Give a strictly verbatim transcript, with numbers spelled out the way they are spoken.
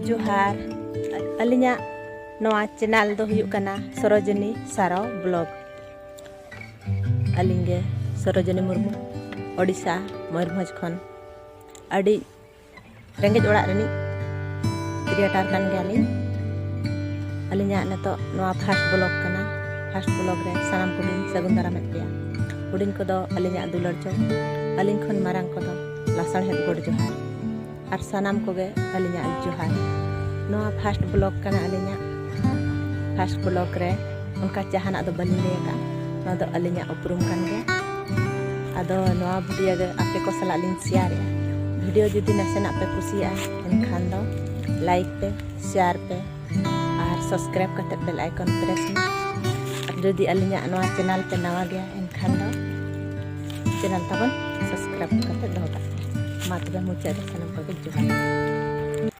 ᱡᱚᱦᱟᱨ᱾ ᱟᱹᱞᱤᱧᱟᱜ ᱱᱚᱣᱟ ᱪᱮᱱᱮᱞ ᱫᱚ ᱦᱩᱭᱩᱜ ᱠᱟᱱᱟ ᱥᱚᱨᱳᱡᱤᱱᱤ ᱥᱟᱨᱚ ᱵᱞᱚᱜ᱾ ᱟᱹᱞᱤᱧ ᱜᱮ ᱥᱚᱨᱳᱡᱤᱱᱤ ᱢᱩᱨᱢᱩ, ᱳᱰᱤᱥᱟ, ᱢᱚᱭᱩᱨᱵᱷᱚᱸᱡᱽ ᱠᱷᱚᱱ᱾ ᱟᱹᱰᱤ ᱨᱮᱸᱜᱮᱡ ᱚᱲᱟᱜ ᱨᱤᱱᱤᱡ ᱠᱨᱤᱭᱮᱴᱟᱨ ᱠᱟᱱ ᱜᱮᱭᱟᱞᱤᱧ᱾ ᱟᱹᱞᱤᱧᱟᱜ ᱱᱤᱛᱚᱜ ᱱᱚᱣᱟ ᱯᱷᱟᱥᱴ ᱵᱞᱚᱜ ᱠᱟᱱᱟ᱾ ᱯᱷᱟᱥᱴ ᱵᱞᱚᱜ ᱨᱮ ᱥᱟᱱᱟᱢ ᱠᱚᱜᱮᱧ ᱥᱟᱹᱜᱩᱱ ᱫᱟᱨᱟᱢᱮᱫ ᱯᱮᱭᱟ᱾ ᱦᱩᱰᱤᱧ ᱠᱚᱫᱚ ᱟᱹᱞᱤᱧᱟᱜ ᱫᱩᱞᱟᱹᱲ ᱡᱚᱦᱟᱨ, ᱟᱹᱞᱤᱧ ᱠᱷᱚᱱ ᱢᱟᱨᱟᱝ ᱠᱚᱫᱚ ᱞᱟᱥᱟᱲᱦᱮᱫ ᱜᱚᱰ ᱡᱚᱦᱟᱨ, ᱟᱨ ᱥᱟᱱᱟᱢ ᱠᱚᱜᱮ ᱟᱹᱞᱤᱧᱟᱜ ᱡᱚᱦᱟᱨ᱾ ᱱᱚᱣᱟ ᱯᱷᱟᱥᱴ ᱵᱞᱚᱜ ᱠᱟᱱᱟ ᱟᱹᱞᱤᱧᱟᱜ᱾ ᱯᱷᱟᱥᱴ ᱵᱞᱚᱜ ᱨᱮ ᱚᱱᱠᱟ ᱡᱟᱦᱟᱱᱟᱜ ᱫᱚ ᱵᱟᱹᱞᱤᱧ ᱞᱟᱹᱭ ᱟᱠᱟᱫᱼᱟ, ᱱᱚᱣᱟ ᱫᱚ ᱟᱹᱞᱤᱧᱟᱜ ᱩᱯᱨᱩᱢ ᱠᱟᱱ ᱜᱮᱭᱟ᱾ ᱟᱫᱚ ᱱᱚᱣᱟ ᱵᱷᱤᱰᱤᱭᱳ ᱜᱮ ᱟᱯᱮ ᱠᱚ ᱥᱟᱞᱟᱜ ᱞᱤᱧ ᱥᱮᱭᱟᱨᱮᱜᱼᱟ᱾ ᱵᱷᱤᱰᱤᱭᱳ ᱡᱩᱫᱤ ᱱᱟᱥᱮᱱᱟᱜ ᱯᱮ ᱠᱩᱥᱤᱭᱟᱜᱼᱟ, ᱮᱱᱠᱷᱟᱱ ᱫᱚ ᱞᱟᱭᱤᱠ ᱯᱮ, ᱥᱮᱭᱟᱨ ᱯᱮ, ᱟᱨ ᱥᱟᱵᱥᱠᱨᱟᱭᱤᱵ ᱠᱟᱛᱮ ᱵᱮᱞ ᱟᱭᱠᱚᱱ ᱯᱨᱮᱥ ᱢᱮ᱾ ᱟᱨ ᱡᱩᱫᱤ ᱟᱹᱞᱤᱧᱟᱜ ᱱᱚᱣᱟ ᱪᱮᱱᱮᱞ ᱯᱮ ᱱᱟᱣᱟ ᱜᱮᱭᱟ, ᱮᱱᱠᱷᱟᱱ ᱫᱚ ᱪᱮᱱᱮᱞ ᱛᱟᱵᱚᱱ ᱥᱟᱵᱥᱠᱨᱟᱭᱤᱵ ᱠᱟᱛᱮ ᱫᱚᱦᱚ ᱠᱟᱜ ᱯᱮ᱾ ᱢᱟ ᱛᱚᱵᱮ ᱢᱩᱪᱟᱹᱫ ᱨᱮ ᱥᱟᱱᱟᱢ ᱠᱚᱜᱮ ᱡᱚᱦᱟᱨ᱾